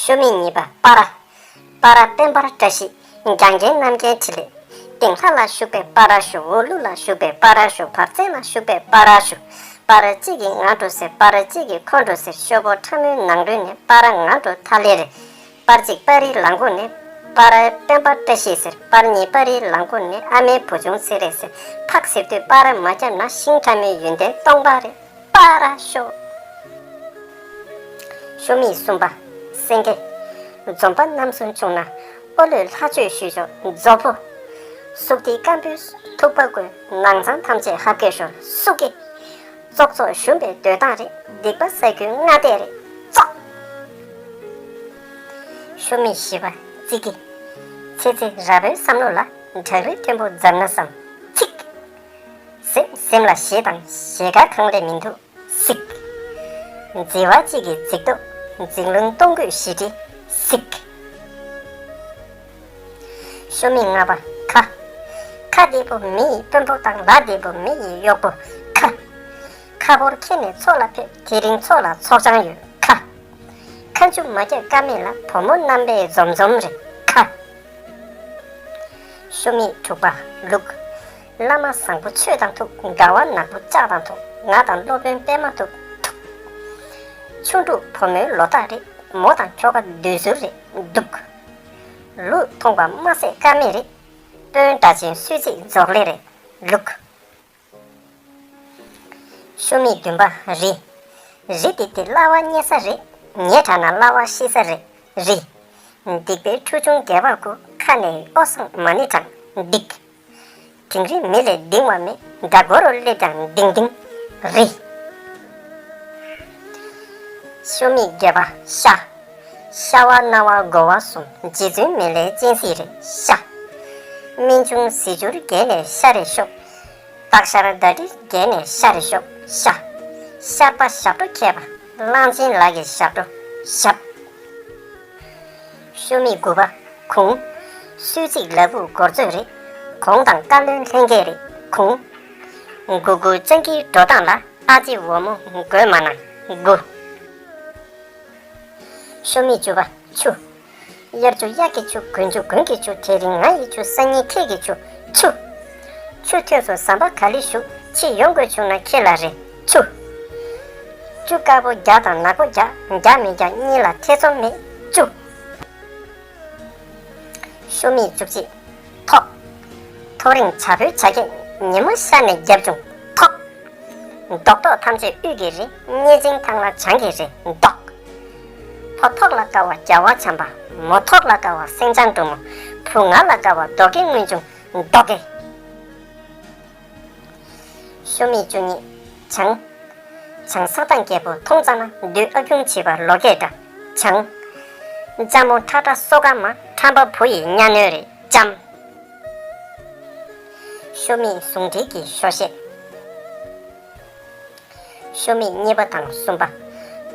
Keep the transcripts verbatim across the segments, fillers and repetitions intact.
ཤོ་མི་གཉིས་པ་པ་ར། པ་ར་བེམ་པར་བཀྲ་ཤིས། རྒྱང་རྒྱལ་རྣམ་རྒྱལ་འཕྲིན་ལས། སྟེང་ལྷ་ལ་བཞུགས་པའི་པ་ར་ཤོ། འོག་ཀླུ་ལ་བཞུགས་པའི་པ་ར་ཤོ། བར་བཙན་ལ་བཞུགས་པའི་པ་ར་ཤོ། པ་ར་གཅིག་གིས་ང་འགྲོ་ཟེར། པ་ར་གཅིག་གིས་ཁོ་འགྲོ་ཟེར། ཤོ་བོ་ཁྲ་མོའི་ནང་རོལ་ནས་པ་ར་ང་འགྲོ་ཐ་ལེ་རེད། པར་གཅིག་པར་རིའི་ལ་མགོ་ནས་པ་ར་བེམ་པར་བཀྲ་ཤིས་ཟེར། པར་གཉིས་པར་རིའི་ལ་མགོ་ནས་ཨ་མའི་བུ་ཆུང་ཚེ་རིང་ཟེར། ཕག་ཟེར་དུས་པ་ར་མ་བརྒྱབ་ན་ཤིང་ཁྲ་མོའི་ཡོན་ཏན་སྟོང་པ་རེད། པ་ར་ཤོ། ཤོ་མི་གསུམ་པ་སེང་གེ། འཛོམས་པ་རྣམ་གསུམ་བྱུང་ན་ཨོ་ལོས་ལྷ་ཆོས་ཞུས་ཆོག། རྫོགས་པོ། སུག་ཏི་སྐམ་པོའི་ཐུག་པ་བཀོལ། ནང་ཚང་ཐམས་ཅད་ཧབ་སྐད་ཤོར། སུ་ཀེ། ཙོག་ཙོག་ཞུམ་པའི་སྡོད་སྟངས་རེད། སྡིག་པ་བསགས་རྒྱུའི་སྔ་ལྟས་རེད། ཙོག། ཤོ་མི་བཞི་པ་ཙི་ཀི། ཚེ་ཚེ་ར་བའི་བསམ་བློ་ལ་བྲག་རི་མཐོན་པོ་འཛེགས་ན་བསམ། ཚིག། སེམས་སེམས་ལ་ཞེ་དང་ཞེ་དགའ་གང་ལས་མི་འདུག། སིག། མཛེས་པ་གཅིག་གི་མཛེས་སྟོབས་འཛིན་རླུང་གཏོང་དགོས་ཞི་བདེ། སིག། ཤོ་མི་ལྔ་པ་ཁ། ཁ་བདེ་པོ་མི་ཡི་དཔོན་པོ་དང་། ལག་བདེ་པོ་མི་ཡི་གཡོག་པོ། ཁ། ཁ་ཕོར་ཁྱེར་ནས་ཚོགས་ལ་ཕེབས། དེ་རིང་ཚོགས་ལ་ཚོགས་ཆང་ཡོད། ཁ། ཁ་མཆུ་མ་རྒྱག་ཀ་མེད་ལ། བུ་མོ་རྣམ་པས་འཛོམས་འཛོམས་རེད། ཁ། ཤོ་མི་དྲུག་པ་ལུག། བླ་མ་བཟང་པོ་ཆོས་དང་ཐུག། དགའ་བ་ནག་པོ་ལྕགས་དང་ཐུག། ང་དང་སློབ་དཔོན་པད་མ་ཐུག། ཐུག། ཆུང་ཕྲུག་བུ་མོའི་ལོ་རྟགས་རེད། མོ་དང་ཁྱོ་ག་བསྡུས་ཟུར་རེད། སྡུག། ལུག་མཐོང་བ་མ་ཟད་ཀ་མེད་རེད། དཔོན་སྒྲ་ཆེན་གསོད་ཚིག་རྫོགས་ལེ་རེད། ལུག། ཤོ་མི་བདུན་པ་རི། རི་དེ་དེ་གླ་བ་རྙེད་ས་རེད། ཉེ་དྲགས་ན་གླ་བ་ཤི་ས་རེད། རི། སྡིག་པའི་ཁྲུ་ཆུང་རྒྱལ་བ་སྐུ། ཁ་ནས་ཨོ་སང་མ་ཎི་བགྲང་། སྡིག། དིང་རི་མི་ལས་ལྡིང་བ་མེད། དགྲ་མགོ་རུ་སླེབས་ཀྱང་ལྡིང་ལྡིང་། རི། ཤོ་མི་བརྒྱད་པ་ཤ། ཤ་བ་སྣ་བ་མགོ་བ་གསུམ། རྗེ་བཙུན་མི་ལའི་སྤྱན་གཟིགས་རེད། ཤ། སྨན་ཆུང་ཟས་སྦྱོར་བརྒྱད་ནས་ཤ་རེ་ཤོག། སྟག་ཤར་ཟླ་སྒྲིལ་བརྒྱད་ནས་ཤ་རེ་ཤོག། ཤ། ཤར་པ་ཞབས་བྲོ་མཁས་པ། གླང་ཆེན་ལགས་ཀྱི་ཞབས་བྲོ། ཞབས། ཤོ་མི་དགུ་པ་གུང་། གསོད་ཚིག་ལ་ཕུག་སྒོར་ཚོད་རེད། གོང་དང་བཀའ་བློན་ལྷན་རྒྱས་རེད། གུང་། མགོ་དགུ་སྤྱང་ཀིའི་འགྲོ་སྟངས་ལ། ཨ་ཅེ་འོལ་མོ་དགོད་མ་གནང་། དགུ། ཤོ་མི་བཅུ་པ་ཆུ། དབྱར་ཆུ་དབྱར་གྱི་ཆུ། དགུན་ཆུ་དགུན་གྱི་ཆུ། དེ་རིང་ང་ཡི་ཆུ། སང་ཉིན་ཁྱེད་ཀྱི་ཆུ། ཆུ། ཆུ་ཐོན་སོང་ཟམ་པ་ག་ལེ་བཞུགས། ཕྱི་ཡོང་དགོས་བྱུང་ན་ཁྱེད་ལ་རེ། ཆུ། ཆུ་དཀར་པོ་རྒྱག་དང་ནག་པོ་རྒྱག། རྒྱག་མི་རྒྱག་གཉིས་ལ་ཐེ་ཚོམ་མེད། ཆུ། ཤོ་མི་བཅུ་གཅིག་ཐོག། ཐོག་རིང་བྱ་ཕོའི་བྱ་སྐད་ཉིན་མོ་ཤར་ནས་རྒྱབ་བྱུང་། ཐོག། རྡོག་རྡོག་ཐམས་ཅད་དབུས་ཀྱི་རེད། གཉེན་ཆེན་ཐང་ལ་བྱང་གི་རེད། རྡོག། ཕོ་ཐོག་ལ་དགའ་བ་རྒྱལ་བ་བྱམས་པ། མོ་ཐོག་ལ་དགའ་བ་སེང་ལྕམ་འབྲུག་མོ། བུ་ང་ལ་དགའ་བ་རྡོ་སྐྱེས་དངུལ་ཆུང་། རྡོ་སྐྱེས། ཤོ་མི་བཅུ་གཉིས་བྱང་། བྱང་ས་དང་རྒྱལ་པོ་མཐོང་ཙམ་ན། བདུད་ཨ་ཁྱུང་བྱིས་པ་ལོ་སྐད་འདྲ། བྱང་། ལྕམ་མོ་ཁྲ་ཁྲ་སོ་ཀ་མ། ཁྲམ་པ་བུ་ཡི་གཉའ་གནོན་རེད། ལྕམ། ཤོ་མི་ཟུང་འབྲེལ་གྱི་ཤོ་བཤད། ཤོ་མི་གཉིས་པ་དང་གསུམ་པ།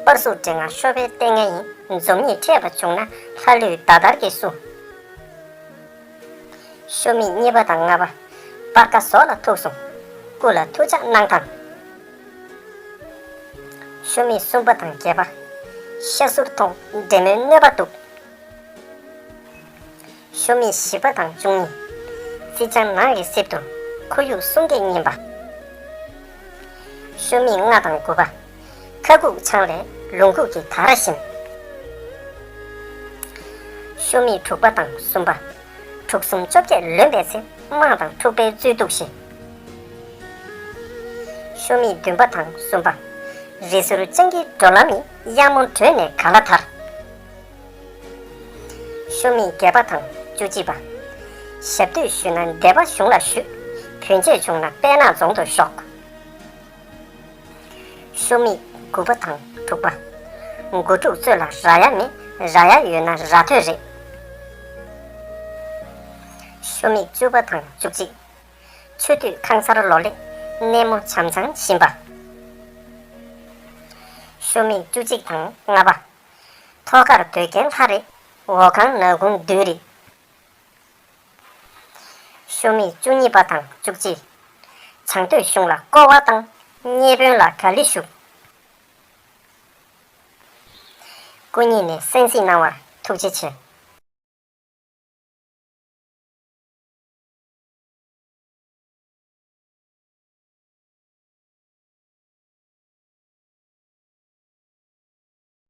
པར་གཟུགས་འདྲེ་ལྔ་ཤོ་པའི་ལྟས་ངན་ཡིན། འཛོམས་ཉིད་འཕྲད་པ་བྱུང་ན། ལྷ་ལུས་ཟླ་ལྟར་གྱི་སུ། ཤོ་མི་གཉིས་པ་དང་ལྔ་པ། སྤར་ཁ་ཟོ་ལ་ཐུག་སོང་། སྐུ་ལ་ཐུགས་ཅག་གནང་དང་། ཤོ་མི་གསུམ་པ་དང་བརྒྱད་པ། ཤ་སུར་མཐོང་། འདྲེ་མོའི་གནོད་པ་འདུག། ཤོ་མི་བཞི་པ་དང་བཅུ་གཉིས། རྩི་ལྗང་ནགས་ཀྱི་གསེབ་ཏུ། ཁོར་ཡུག་གསུང་སྐད་སྙན་པ། ཤོ་མི་ལྔ་དང་དགུ་པ། ཁ་ཁུག་ཆང་ལས་ལུང་ཁུག་གི་དར་བཞིན། ཤོ་མི་དྲུག་པ་དང་གསུམ་པ། དྲུག་གསུམ་བཅོ་བརྒྱད་ལོན་པའི་ཚེ། དམག་དང་འཁྲུག་པའི་རྩོད་གདུགས་ཤིག། ཤོ་མི་བདུན་པ་དང་གསུམ་པ། རི་ཟུར་སྤྱང་ཀིའི་འགྲོ་ལམ་ཡིན། གཡང་མོ་བྲོས་ནས་ག་ལ་ཐར། ཤོ་མི་བརྒྱད་པ་དང་བཅུ་གཅིག་པ། ཞབས་སྟོད་ཞུས་ན་སྡེ་པ་གཞུང་ལ་ཞུས། བོན་ཆད་བྱུང་ན་དཔལ་ནག་རྫོང་དུ་ཤོག། ཤོ་མི་དགུ་པ་དང་དྲུག་པ། མགོ་འཁྲུག་རྩོད་ལ་ར་ཡ་མེད། ར་ཡ་ཡོད་ན་ར་ཐོད་རེད། ཤོ་མི་བཅུ་པ་དང་བཅུ་གཅིག། ཆུ་སྟོད་ཁང་གསར་ལོ་ལེགས། གནས་མོ་བྱམས་ཚང་བཞིན་པ། ཤོ་མི་བཅུ་གཅིག་དང་ལྔ་པ། ཐོག་ཁར་སྡོད་མཁན་ལྷ་རེད། འོག་ཁང་ནག་ཁུང་བདུད་རེད། ཤོ་མི་བཅུ་གཉིས་པ་དང་བཅུ་གཅིག། བྱང་སྟོད་གཞུང་ལ་སྐོར་བ་བཏང་། གཉེན་དཔོན་ལ་ག་ལེ་ཞུ། སྐུ་ཉིད་ནས་གསན་གཟིགས་གནང་བར་ཐུགས་རྗེ་ཆེ།